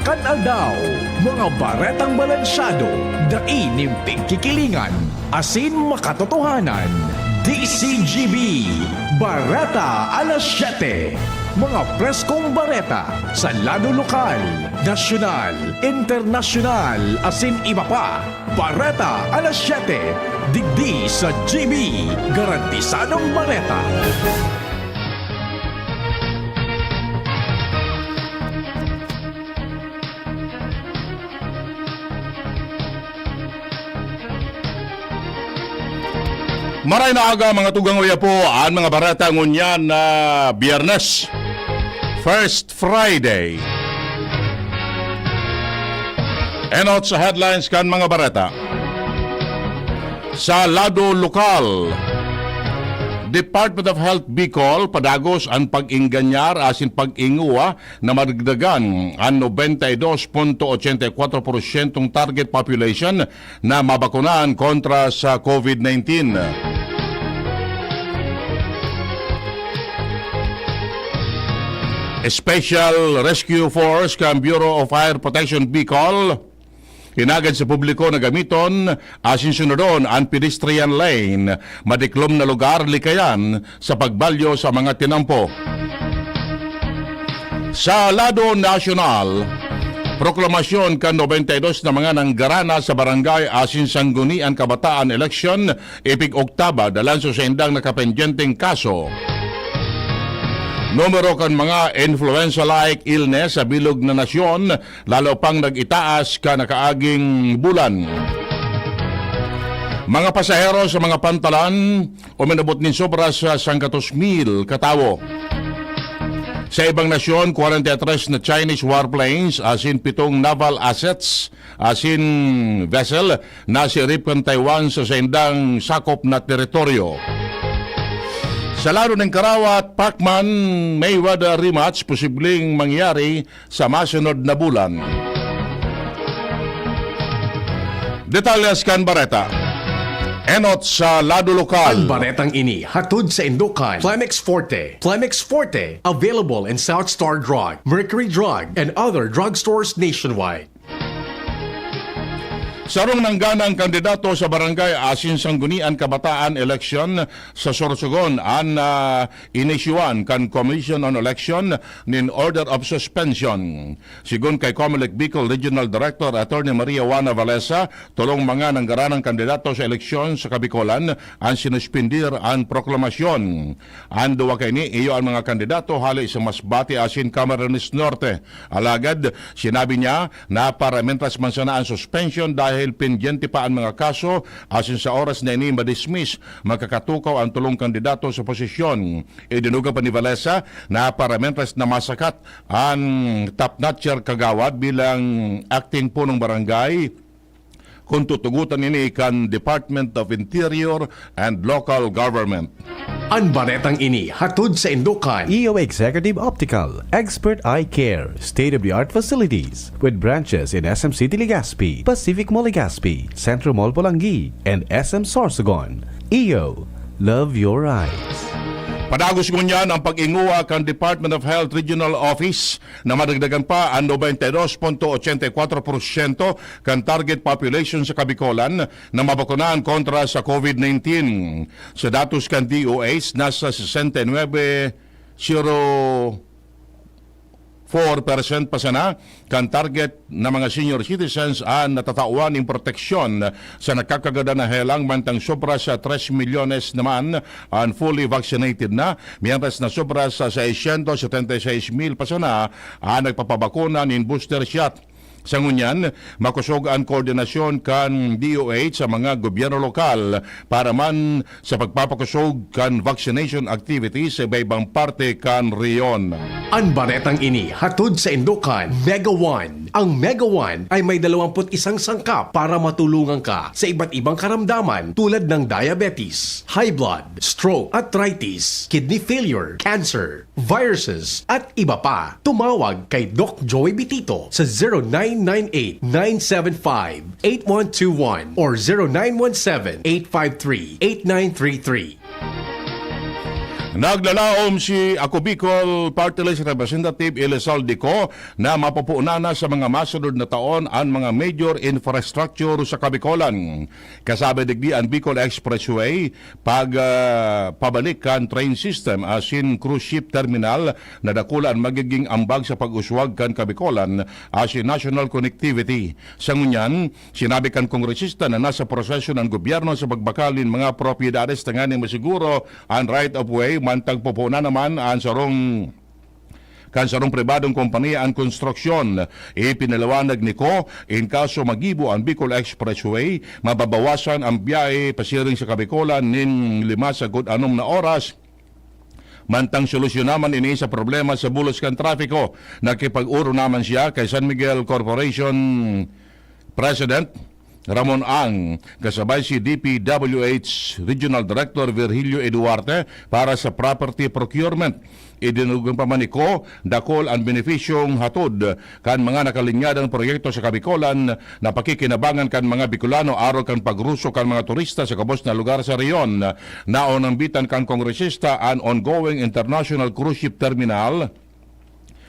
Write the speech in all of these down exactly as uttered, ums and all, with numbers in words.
Kan aldaw, mga baretang balansyado, dai nin pigkikilingan, asin makatotohanan. D C G B, Bareta alas siyete. Mga preskong bareta sa lado lokal, nasyonal, internasyonal, asin iba pa. Bareta alas siyete, digdi sa G B, garantisadong bareta. Maray na aga, mga tugang, uya po an mga bareta ngunyan na Biyernes, first Friday. Enot sa headlines kan mga bareta. Sa lado lokal, Department of Health Bicol padagos an pag-ingganyar asin pag-inguwa na madagdagan an nobenta y dos punto ochenta y kuatro porsyentong target population na mabakunan kontra sa COVID nineteen. Special Rescue Force kan Bureau of Fire Protection Bicol, hinagad sa publiko na gamiton asin sunodon an pedestrian lane, madiklom na lugar likayan sa pagbalyo sa mga tinampo. Sa lado nasyonal, proklamasyon kan nobenta y dos na mga nanggarana sa barangay asin sanggunian kabataan eleksyon ipig-oktaba dalan sa saindang nakapendyenteng kaso. Numero kan mga influenza-like illness sa bilog na nasyon lalo pang nag-itaas kan nakaaging bulan. Mga pasahero sa mga pantalan, uminabot nin sobra sa sanggatos mil katawo. Sa ibang nasyon, kwarenta y tres na Chinese warplanes asin pitong naval assets asin vessel nasirip kan Taiwan sa saindang sakop na teritoryo. Sa lado nin karawat, Pacman Mayweather rematch posibleng mangyari sa masunod na bulan. Detalles kan bareta. Enot sa lado lokal. An baretang ini hatod saindo kan Plemex Forte. Plemex Forte, available in South Star Drug, Mercury Drug, and other drugstores nationwide. Sarong nangganang kandidato sa barangay asin sanggunian kabataan eleksyon sa Sorsogon an, ah, inisyuan kan Commission on Election nin Order of Suspension. Sigon kay Comelec Bicol Regional Director Attorney Maria Juana Valesa, tolong mga nanggaranang kandidato sa eleksyon sa Kabicolan an sinuspendir an proklamasyon. An duwa kaini iyo an mga kandidato hale sa Masbate asin Camarines Norte. Alagad, sinabi niya na para mintras man sana an suspension dahil pendyente pa an mga kaso, asin sa oras na ini madismiss, makakatukaw an tolong kandidato sa posisyon. Idinugang pa ni Valesa na para mintras na masakat an top-notcher kagawad bilang acting punong barangay, kun tutugotan ini kan Department of Interior and Local Government. An baretang ini hatod saindo kan E O Executive Optical, Expert Eye Care, State-of-the-Art Facilities, with branches in S M City Legazpi, Pacific Mall Legazpi, Centro Mall Polangui, and S M Sorsogon. E O, love your eyes. Padagos ngunyan an pag-inguwa kan Department of Health Regional Office na madagdagan pa an nobenta y dos punto ochenta y kuatro porsyento kan target population sa Kabicolan na mabakunan kontra sa COVID nineteen. Sa datos kan D O H, nasa sesenta y nuebe, zero four percent pa sana kan target na mga senior citizens an natatawan nin proteksyon sa nakakagadan na helang, mantang sobra sa tres milyones naman an fully vaccinated na, mientras na sobra sa seiscientos setenta y seis mil pa sana an nagpapabakuna nin booster shot. Sa ngunyan, makosog an koordinasyon kan D O H sa mga gobyerno lokal para man sa pagpapakosog kan vaccination activities sa iba-ibang parte kan rehiyon. An baretang ini hatod saindo kan Mega One. Ang Mega One ay may dalawampu't isang sangkap para matulungan ka sa iba't ibang karamdaman tulad ng diabetes, high blood, stroke, arthritis, kidney failure, cancer, viruses, at iba pa. Tumawag kay Doc Joey Bitito sa zero nine nine eight, nine seven five, eight one two one or zero nine one seven, eight five three, eight nine three three. Naglalaom si Ako Bicol Party List Representative Elizalde Co na mapupunan na sa mga masunod na taon an mga major infrastructure sa Kabicolan. Kasabi digdi an Bicol Expressway, pag, ah, pabalik kan train system asin cruise ship terminal na dakula an magiging ambag sa pag-uswag kan Kabicolan asin national connectivity. Sa ngunyan, sinabi kan kongresista na nasa proseso ng gobyerno sa pagbakal nin mga propiedades tanganing masiguro an right of way, mantang pupunan naman an sarong kan sarong pribadong kompanya an konstruksyon. Ipinaliwanag ni Co, in kaso magibo an Bicol Expressway, mababawasan ang biyahe pasiring sa Kabicolan nin lima sagkod anom na oras. Mantang solusyon naman ini sa problema sa bulos kan trapiko, nakipag-oro naman siya kay San Miguel Corporation President Ramon Ang, kasabay si D P W H Regional Director Virgilio Eduarte para sa property procurement. Idinugong pa man ni Co, dakul an benepisyong hatod kan mga nakalinyadang proyekto sa Kabicolan na pakikinabangan kan mga Bicolano arog kan pagrusok kan mga turista sa gabos na lugar sa rehiyon. Naonambitan kan kongresista an ongoing International Cruise Ship Terminal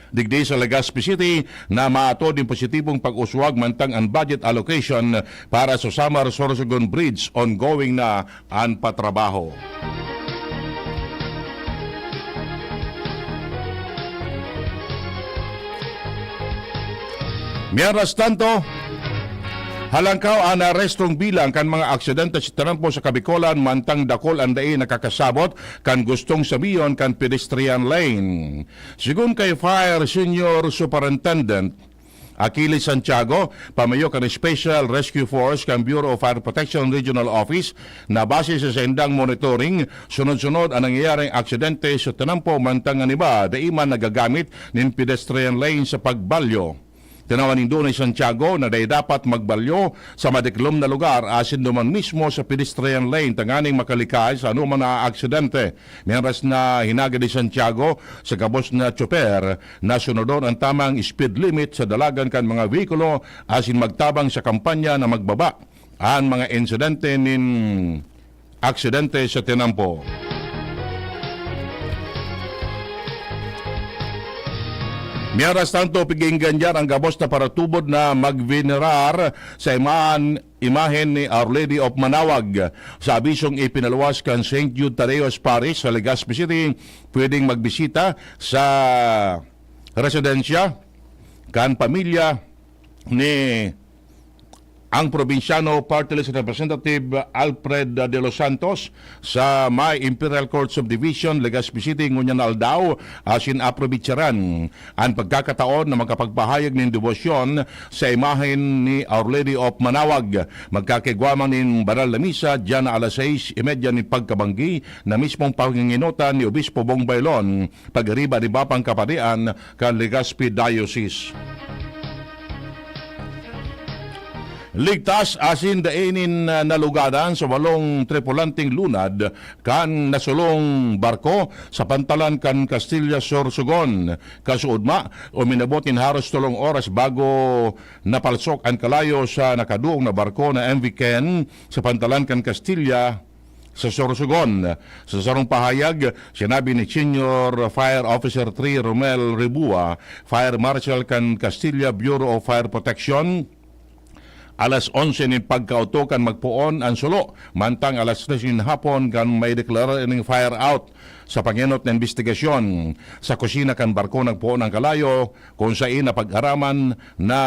digdi sa Legazpi City na maatod nin positibong pag-uswag, mantang an budget allocation para sa Samar-Sorsogon Bridge ongoing na an patrabaho. Mientras tanto, halangkaw an arestong bilang kan mga aksidente sa tinampo sa Kabicolan, mantang dakul an dai nakakasabot kan gustong sabihon kan pedestrian lane. Sigon kay Fire Senior Superintendent Achilles Santiago, pamayo kan Special Rescue Force kan Bureau of Fire Protection Regional Office, na base sa saindang monitoring, sunod-sunod an nangyayaring aksidente sa tinampo, mantang an iba dai man nagagamit nin pedestrian lane sa pagbalyo. Tinawan nindo ni Santiago na dai dapat magbalyo sa madiklom na lugar asin duman mismo sa pedestrian lane tanganing makalikay sa anoman na aksidente. Mientras na hinagad ni Santiago sa gabos na tsoper na sunodon ang tamang speed limit sa dalagan kan mga vehikulo asin magtabang sa kampanya na magbaba an mga insidente nin aksidente sa tinampo. Mientras tanto, pigingganyan ang gabos na paratubod na magvenerar sa imahan, imahen ni Our Lady of Manawag. Sa abisong ipinaluwas kan Saint Jude Tadeo's Parish sa Legazpi City, pwedeng magbisita sa residensya kan pamilya ni ang probinsyano Party List Representative Alfred De Los Santos sa may Imperial Court Subdivision, Legazpi City, ngunyan na aldaw, asin aprobitsaran an pagkakataon na makapagpahayag nin debosyon sa imahen ni Our Lady of Manawag. Magkakigwa man nin banal na misa diyan na alas sais y media nin pagkabanggi na mismong panginginotan ni Obispo Bong Bailon, pag-ariba ni Bapang Kapadian kan Legazpi Diocese. Ligtas asin dai nin, ah, nalugadan sa walong tripulanteng lunad kan nasulong barko sa pantalan kan Castilla, Sorsogon. Kasuodma, uminabot nin haros tolong oras bago napalsok an kalayo sa nakaduong na barko na M V Ken sa pantalan kan Castilla, sa Sorsogon. Sa sarong pahayag, sinabi ni Senior Fire Officer three Romel Ribua, Fire Marshal kan Castilla Bureau of Fire Protection, alas onse nin pagkaoto kan magpoon an sulo, mantang alas tres nin hapon kan maideklara ning fire out. Sa pangenot na imbestigasyon, sa kusina kan barko nagpoon ang kalayo, kung saen napag-araman na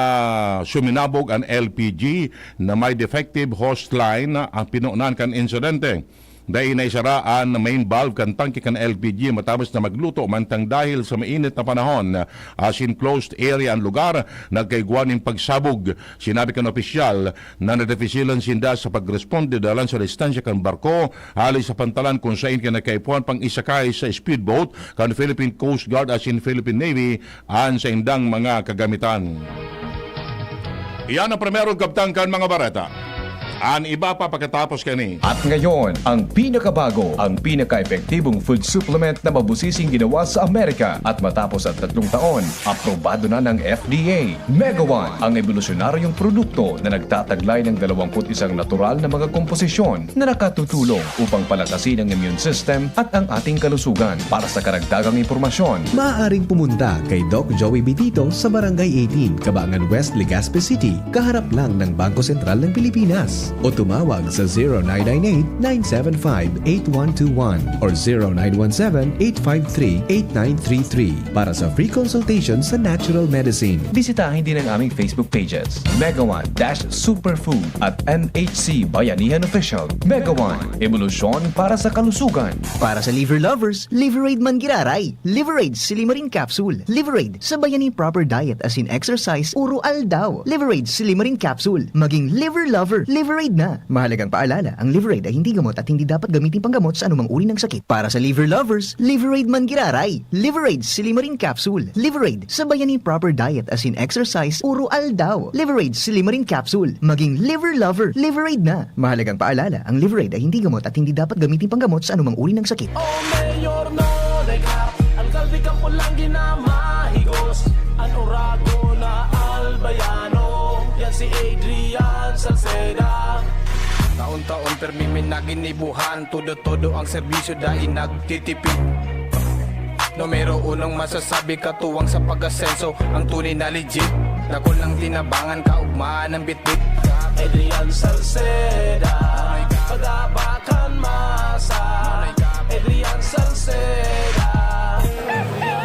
suminabog an L P G na may defective hose line ang pinonan kan insidente. Dai naisara an main valve kan tangke kan L P G matapos na magluto, mantang dahil sa mainit na panahon, asin closed area an lugar, nagkaigwa nin pagsabog. Sinabi kan opisyal na nadipisilan sinda sa pagresponde dalan sa distansya kan barko hali sa pantalan kung saen kinakaipuhan pang isakay sa speedboat kan Philippine Coast Guard asin Philippine Navy an saindang mga kagamitan. Iyan ang primerong kabtang kan mga bareta. An iba pa pagkatapos kani. At ngayon, ang pinakabago, ang pinaka-epektibong food supplement na mabusising ginawa sa Amerika at matapos ang tatlong taon, aprobado na ng F D A. Mega One, ang ebolusyonaryong produkto na nagtataglay ng dalawampu't isang natural na mga komposisyon na nakatutulong upang palakasin ang immune system at ang ating kalusugan. Para sa karagdagang impormasyon, maaaring pumunta kay Doc Joey Bitito sa Barangay eighteen, Cabangan West, Legazpi City, kaharap lang ng Bangko Sentral ng Pilipinas. O tumawag sa zero nine nine eight, nine seven five, eight one two one or zero nine one seven, eight five three, eight nine three three para sa free consultation sa natural medicine. Bisitahin din ang aming Facebook pages, Mega One dash Superfood at M H C Bayanihan Official. Mega One, ebolusyon para sa kalusugan. Para sa liver lovers, Liverade man giraray. Liverade Silimarin Capsule. Liverade sa bayani proper diet as in exercise uro aldaw. Liverade Silimarin Capsule. Maging liver lover, Liverade na. Mahalagang paalala, ang Liverade ay hindi gamot at hindi dapat gamitin panggamot sa anumang uri ng sakit. Para sa liver lovers, Liverade man giraray. Liverade Silimarin Capsule. Liverade sa bayani proper diet as in exercise uro aldaw. Liverade Silimarin Capsule. Maging liver lover, Liverade na. Mahalagang paalala, ang Liverade ay hindi gamot at hindi dapat gamitin panggamot sa anumang uri ng sakit. O Mayor Nonoy Cap, ang kalbi kan pulang ginamahigos. An oragon na Albayano, yan si Adrian Salceda. Taon-taon permi mi naginibuhan, todo-todo ang serbisyo dai nagtitipid. Numero unong masasabi katuwang sa pag-asenso, ang tunay na legit. Dakul ng tinabangan, kaugmaan ng bitbit. Adrian Salceda, pag-abakan masa. Adrian Salceda.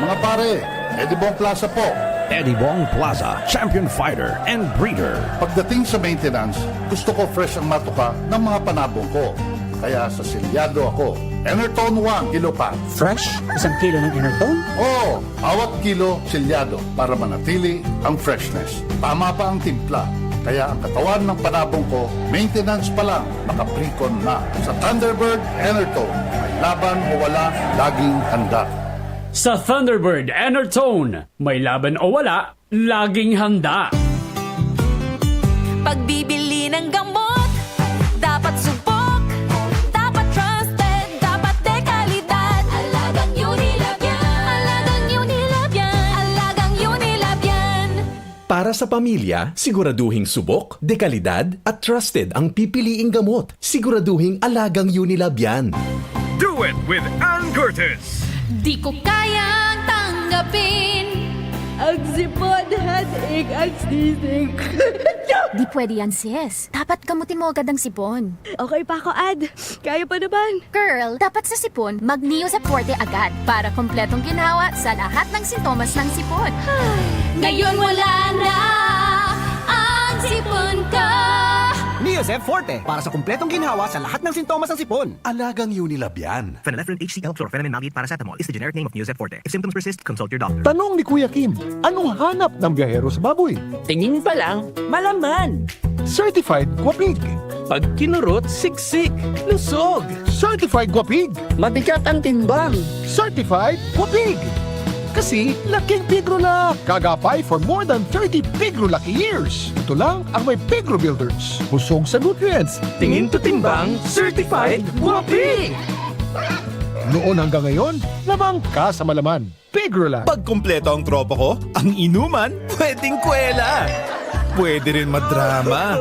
Mga pare, Eddie Bong Plaza po. Eddie Bong Plaza, champion fighter and breeder. Pagdating sa maintenance, gusto ko fresh ang matuka ng mga panabong ko. Kaya sa selyado ako. Enertone one, kilo pa. Fresh? Isang kilo ng Enertone? Oo, bawat kilo selyado para manatili ang freshness. Tama pa ang timpla. Kaya ang katawan ng panabong ko, maintenance pa lang, makaprikon na. Sa Thunderbird Enertone, may laban o wala, laging handa. Sa Thunderbird Enertone, may laban o wala, laging handa. Pagbibili ng gamot, dapat subok, dapat trusted, dapat dekalidad. Alagang Unilab yan. Alagang Unilab yan. Alagang Unilab yan. Para sa pamilya, siguraduhing subok, dekalidad, at trusted ang pipiliing gamot. Siguraduhing alagang Unilab yan. Do it with Ann Curtis. Di ko kayang tanggapin. Ang sipon, headache, ang sisig. Di pwede yan, sis. Dapat gamutin mo agad ang sipon. Okay pa ako, Ad. Kaya pa naman. Girl, dapat sa sipon, mag-Neozep Forte agad para kompletong ginhawa sa lahat ng sintomas ng sipon. Ngayon wala na ang sipon ko. Neozep Forte para sa kompletong ginhawa sa lahat ng sintomas ng sipon. Alagang Unilab yan. Phenylephrine H C L, chlorphenamine maleate, paracetamol is the generic name of Neozep Forte. If symptoms persist, consult your doctor. Tanong ni Kuya Kim, anong hanap ng biyahero sa baboy? Tingin pa lang, malaman. Certified Guapig. Pag kinurot, siksik, lusog. Certified Guapig. Mabigat ang timbang. Certified Guapig. Kasi laking pigrula. Kagapay for more than thirty Pigro Lucky Years. Ito lang ang may Pigro Builders. Busog sa nutrients. Tingin to timbang, certified Guapig. Noon hanggang ngayon, lamang ka sa malaman. Pigro lang. Pag kompleto ang tropa ko, ang inuman, pwedeng kwela. Pwede rin madrama.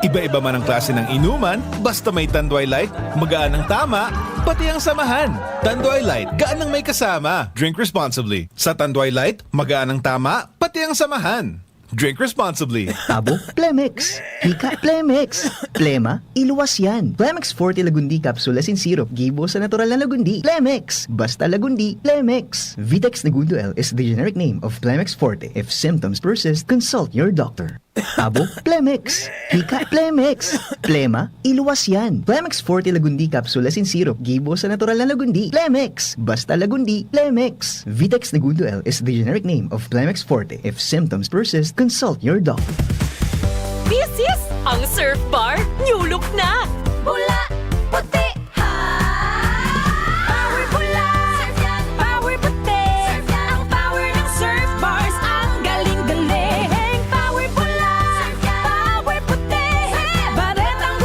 Iba-iba man ang klase ng inuman, basta may Tanduay Light, magaan ang tama, pati ang samahan. Tanduay Light, gaan ang may kasama. Drink responsibly. Sa Tanduay Light, magaan ang tama, pati ang samahan. Drink responsibly. Tabo, Plemex. Hika, Plemex. Plema, iluwas yan. Plemex Forte Lagundi Capsule as in syrup. Gibo sa natural na lagundi. Plemex. Basta lagundi, Plemex. Vitex Negundo L is the generic name of Plemex Forte. If symptoms persist, consult your doctor. Tabo, Plemex. Hika, Plemex. Plema, iluwas yan. Plemex Forte Lagundi Capsule as in syrup. Gibo sa natural na lagundi. Plemex. Basta lagundi, Plemex. Vitex Negundo L is the generic name of Plemex Forte. If symptoms persist, consult your doctor. This is ang Surf Bar New Look na! Bula, puti, ha! Power bula! Surf yan! Power puti! Surf yan! Ang power ng Surf Bars, ang galing-galing! Power bula! Surf yan! Power puti! Surf yan! Baretang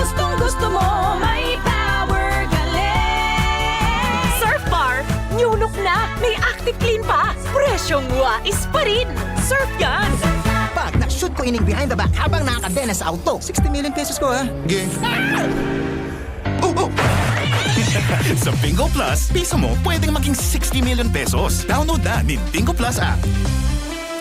Yan! Pag na-shoot ko ining behind the back habang nakakadena sa auto. Sixty million pesos ko ha. Ge. Oh, oh. Sa Bingo Plus, piso mo pwedeng maging sixty million pesos. Download na nin Bingo Plus app.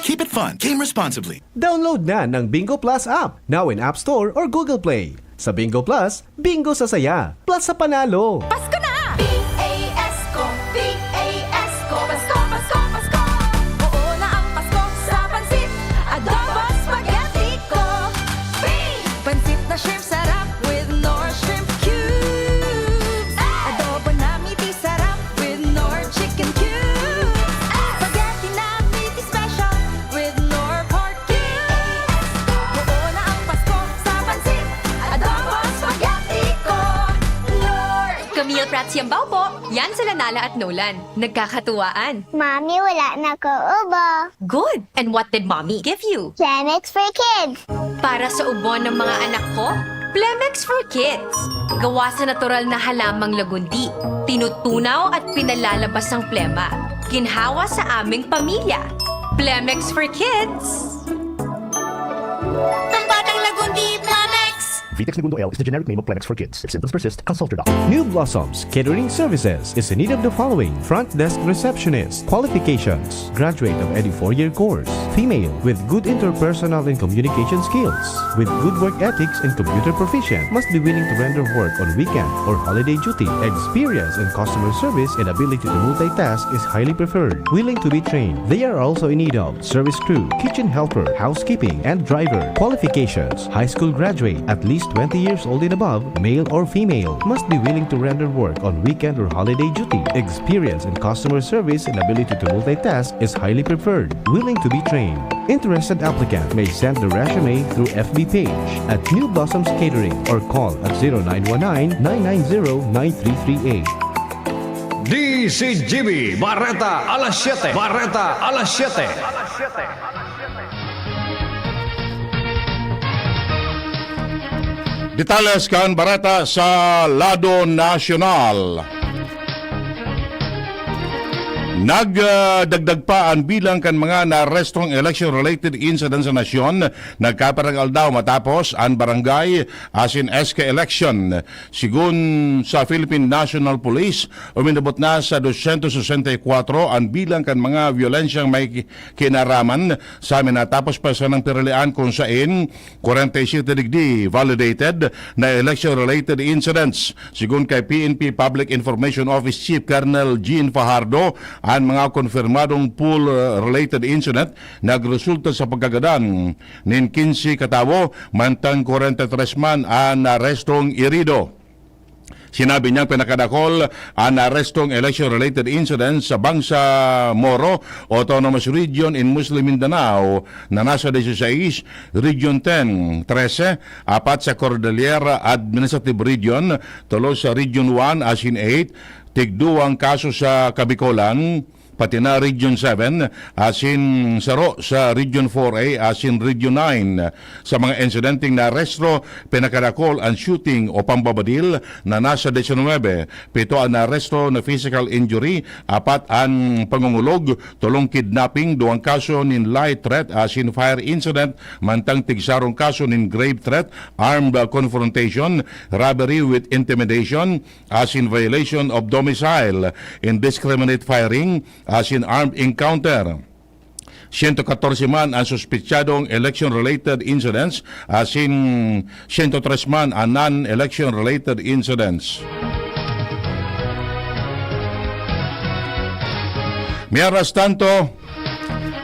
Keep it fun. Game responsibly. Download na ng Bingo Plus app, now in App Store or Google Play. Sa Bingo Plus, bingo sa saya, plus sa panalo. Pasko na! B A S ko, B A S ko, Pasko, Pasko, Pasko! Oo na ang Pasko sa pansit, adobo, spaghetti ko! Bing! Pansit na shrimp sarap with Knorr shrimp cubes! Adobo na meaty sarap with Knorr chicken cubes! Spaghetti na meaty special with Knorr pork cubes! Oo na ang Pasko sa pansit, adobo, spaghetti ko! Knorr! Camille Prats Yambao po. Yan sila Nala at Nolan. Nagkakatuwaan. Mami, wala na ko ubo. Good! And what did Mommy give you? Chemex for kids. Para sa ubo ng mga anak ko, Plemex for Kids. Gawa sa natural na halamang lagundi. Tinutunaw at pinalalabas ang plema. Ginhawa sa aming pamilya. Plemex for Kids! Pambatang lagundi, Plemex! Vitex Negundo L is the generic name of Plemex for kids. If symptoms persist, consult your doctor. New Blossoms Catering Services is in need of the following: front desk receptionist. Qualifications: graduate of any four-year course. Female with good interpersonal and communication skills, with good work ethics and computer proficient. Must be willing to render work on weekend or holiday duty. Experience in customer service and ability to multitask is highly preferred. Willing to be trained. They are also in need of service crew, kitchen helper, housekeeping, and driver. Qualifications: high school graduate, at least twenty years old and above, male or female. Must be willing to render work on weekend or holiday duty. Experience in customer service and ability to multitask is highly preferred. Willing to be trained. Interested applicant may send the resume through F B page at New Blossoms Catering or call at zero nine one nine, nine nine zero, nine three three eight. D C G B, Bareta alas siyete. Bareta alas siyete. Detalles kan bareta sa lado nasyonal. Nagdagdag pa an bilang kan mga naarestong election-related incidents sa nasyon, nagkapirang aldaw matapos an barangay asin S K election. Sigon sa Philippine National Police, uminabot na sa dosyentos sesenta y kwatro an bilang kan mga byolensyang may ki-, kinaraman sa minatapos pa sanang piralian, kun saen kwarenta y siyete digdi validated na election-related incidents. Sigon kay P N P Public Information Office Chief Colonel Jean Fajardo, an mga konfirmadong poll-related incident nagresulta sa pagkagadan nin quince ka tawo, mantang kwarenta y tres man an naarestong irido. Sinabi niyang pinakadakol an naarestong election-related incidents sa Bangsamoro Autonomous Region in Muslim Mindanao na nasa dieciséis, Region ten, trese, apat sa Cordillera Administrative Region, tolo sa Region one asin eight, tigduwang kaso sa Kabicolan, pati na Region seven, asin saro sa Region four A asin Region nine. Sa mga insidenteng naarestro, pinakadakol an shooting o pambabadil na nasa diecinuebe, pito an naarestro na physical injury, apat an pangongolog, tolong kidnapping, duwang kaso nin light threat asin fire incident, mantang tigsarong kaso nin grave threat, armed confrontation, robbery with intimidation, asin violation of domicile, indiscriminate firing, asin armed encounter. Siyento katorse man an suspetsadong election-related incidents, asin siyento tres man an non-election-related incidents. Mientras tanto,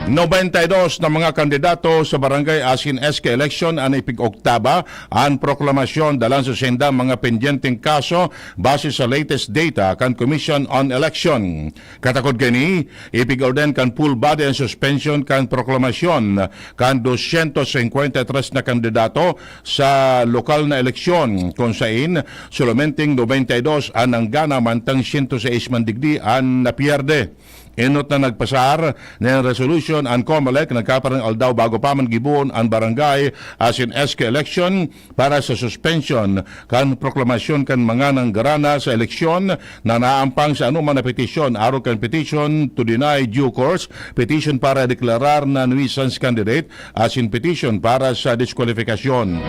nobenta y dos na mga kandidato sa barangay asin S K election an ipig-oktaba an proklamasyon dalan sa saindang mga pendyenteng kaso base sa latest data kan Commission on Election. Katakod kaini, ipig-orden kan poll body an suspension kan proklamasyon kan dosyentos singkwenta y tres na kandidato sa lokal na eleksyon, kun sain solomenteng nobenta y dos an nanggana mantang siyento seis man digdi an napierde. Enot na nagpasar nin resolution an Comelec nagkaparang aldaw bago pa man gibohon an barangay asin S K election para sa suspension kan proklamasyon kan mga nanggarana sa eleksyon na naampang sa anoman na petisyon, arog kan petition to deny due course, petition para deklarar na nuisance candidate, asin petition para sa diskwalifikasyon.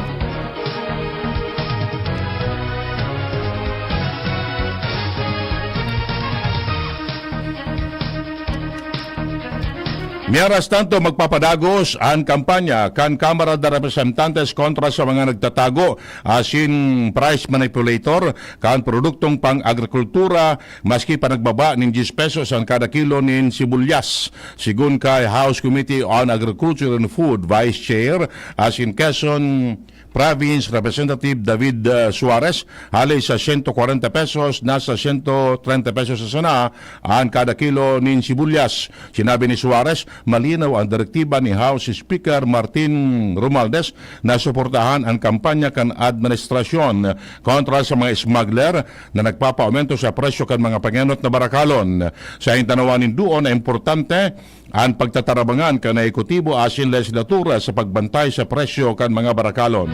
Mientras tanto, magpapadagos an kampanya kan Kamara de Representantes kontra sa mga nagtatago asin price manipulator kan produktong pang-agrikultura, maski pa nagbaba nin diyes pesos an kada kilo nin sibulyas. Sigon kay House Committee on Agriculture and Food Vice Chair asin Quezon Province Representative David, ah, Suarez, hali sa sento kwarenta pesos, nasa sento trenta pesos na sana an kada kilo nin sibulyas. Sinabi ni Suarez, malinaw ang direktiba ni House Speaker Martin Romualdez na suportahan ang kampanya kan administrasyon kontra sa mga smuggler na nagpapaaumento sa presyo kan mga pangenot na barakalon. Sa hintanawan nin duon na importante, an pagtatarabangan kan ehekutibo asin lehislatura sa pagbantay sa presyo kan mga barakalon.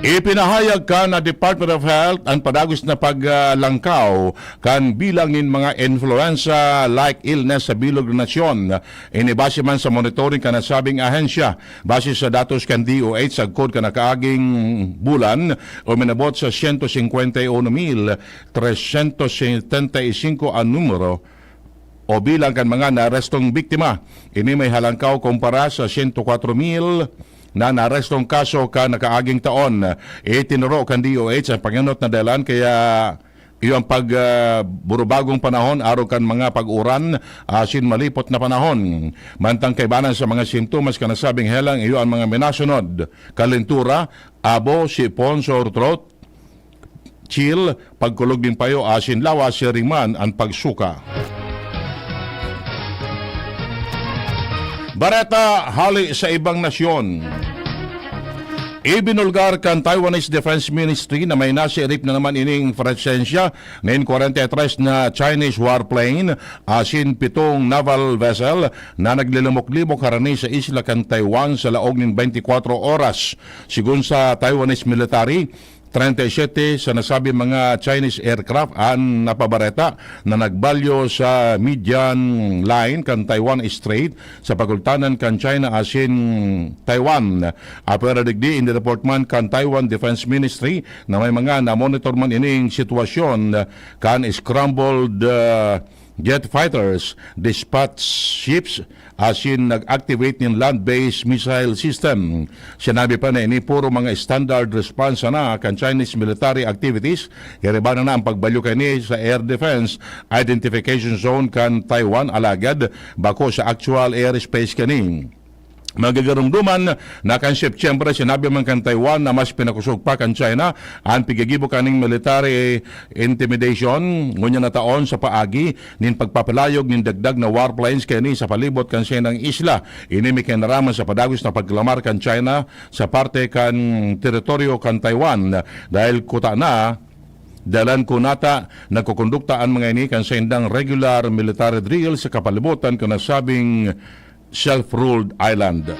Ipinahayag kan Department of Health an padagos na paglangkaw kan bilang nin mga influenza-like illness sa bilog na nasyon. Ini base man sa monitoring kan nasabing ahensya. Base sa datos kan D O H, sagkod kan nakaaging bulan, uminabot sa siyento singkwenta y uno mil tresyentos setenta y singko an numero o bilang kan mga naarestong biktima. Ini may halangkaw kumpara sa siyento kwatro mil na naarestong kaso kan nakaaging taon. Itinuro kan D O H ang pangenot na dahilan kaya iyo ang pag, ah, burubagong panahon, arog kan mga pag-uran asin malipot na panahon. Mantang kaibanan sa mga simptomas kan nasabing helang, iyo ang mga minasunod: kalentura, abo, sipon, sore throat, chill, pagkulog nin payo asin lawas, siring man an pagsuka. Bareta hali sa ibang nasyon. Ibinulgar kan Taiwanese Defense Ministry na may nasiirip na naman ining presensya nin kwarenta y tres na Chinese warplane asin pitong naval vessel na naglilimok-limok harani sa isla kan Taiwan sa laog nin beintikwatro oras. Sigon sa Taiwanese military, treinta y siete sa nasabing mga Chinese aircraft an napabareta na nagbalyo sa median line kan Taiwan Strait sa pagultanan kan China asin Taiwan. Apwera digdi, inireport man kan Taiwan Defense Ministry na may mga namonitor man ining sitwasyon kan scrambled, ah, jet fighters, dispatch ships, asin nag-activate nin land-based missile system. Sinabi pa na ini puro mga standard response sana kan Chinese military activities, kaya iba na na ang pagbalyo kaini sa air defense identification zone kan Taiwan, alagad bako sa actual airspace kani. Magagarumduman na kan Setyembre, sinabi man kan Taiwan na mas pinakosog pa kan China an piggigibo kaning military intimidation ngunyan na taon sa paagi nin pagpapalayog nin dagdag na warplanes kaini sa palibot kan saindang isla. Ini may kinaraman sa padagos na paglamar kan China sa parte kan teritoryo kan Taiwan, dahil kuta na, dalan kunata, nagkukondukta an mga ini kan saindang regular military drill sa kapalibutan kan nasabing self-ruled island.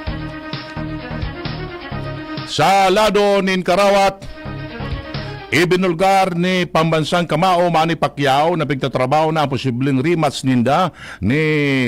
Sa lado nin karawat, ibinulgar ni pambansang kamao Manny Pacquiao na pigtatrabaho na ang posibleng rematch ninda ni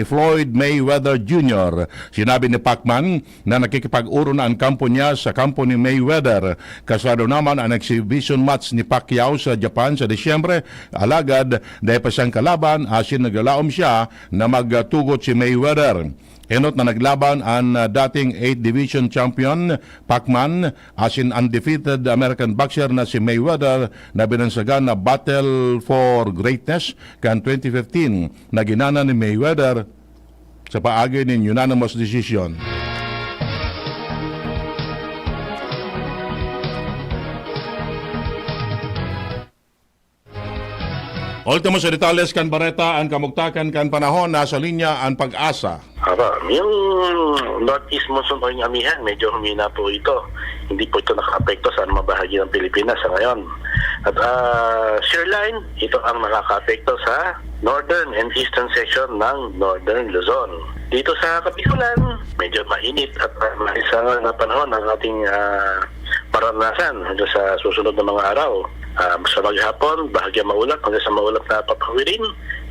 Floyd Mayweather Junior. Sinabi ni Pacman na nakikipag-oro na ang kampo niya sa kampo ni Mayweather. Kasado naman ang exhibition match ni Pacquiao sa Japan sa Disyembre, alagad dai pa siyang kalaban, asin naglalaom siya na magtugot si Mayweather. Enot na naglaban an, ah, dating eight division champion Pacman asin undefeated American boxer na si Mayweather na binansagan na Battle for Greatness kan twenty fifteen na ginana ni Mayweather sa paagi nin unanimous decision. Ultimo sa detalles kan bareta, an kamugtakan kan panahon. Nasa linya an Pag-asa. Aba, yung northeast monsoon o yung amihan, medyo humina po ito. Hindi po ito nakaapekto sa anumang bahagi ng Pilipinas sa ngayon. At ah, shear line, ito ang nakakaapekto sa northern and eastern section ng northern Luzon. Dito sa Kapikulan, medyo mainit at uh, malisangan na panahon ang ating ah, maranasan hanggang sa susunod na mga araw. Ah, sa maghapon, bahagyang maulap hanggang sa maulap na papawirin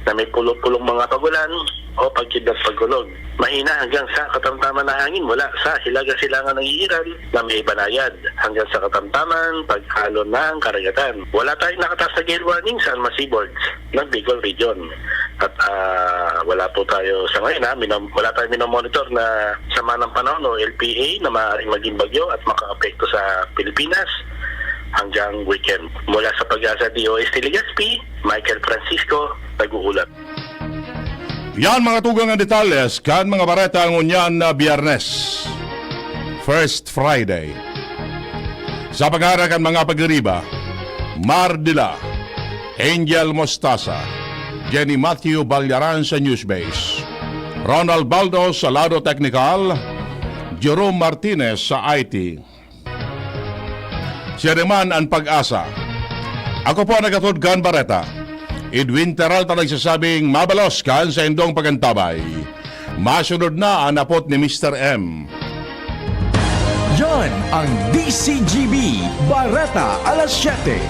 na may pulo-pulong mga pagulan o pagkidlat pagkulog. Mahina hanggang sa katamtaman na hangin mula sa hilaga-silangan ng Ihiran na may banayad hanggang sa katamtaman pag-alon ng karagatan. Wala tayong nakataas na gale warning sa Anma Seaboards ng Bicol Region. At ah, wala po tayo sa ngayon, ha? Minom- wala tayong minomonitor na sama ng panahon o L P A na maaaring maging bagyo at makaapekto sa Pilipinas hanggang weekend. Mula sa Pag-asa D O S T Legazpi, Michael Francisco, nag-uulat. Yan mga tugang ang detalles kan mga bareta ngunyan na Biyernes, First Friday. Sa pangaran kan mga pagiriba, Mar Dila, Angel Mostaza, Jenny Matthew Balyaran sa Newsbase, Ronald Baldo sa lado teknikal, Jerome Martinez sa I T. Siya naman an Pag-asa. Ako po ang naghatod kan bareta, Edwin Peralta, nagsasabing mabalos kan saindong pagantabay. Masunod na an apot ni Mister M. Yan ang D C G B Bareta Alas Siyete.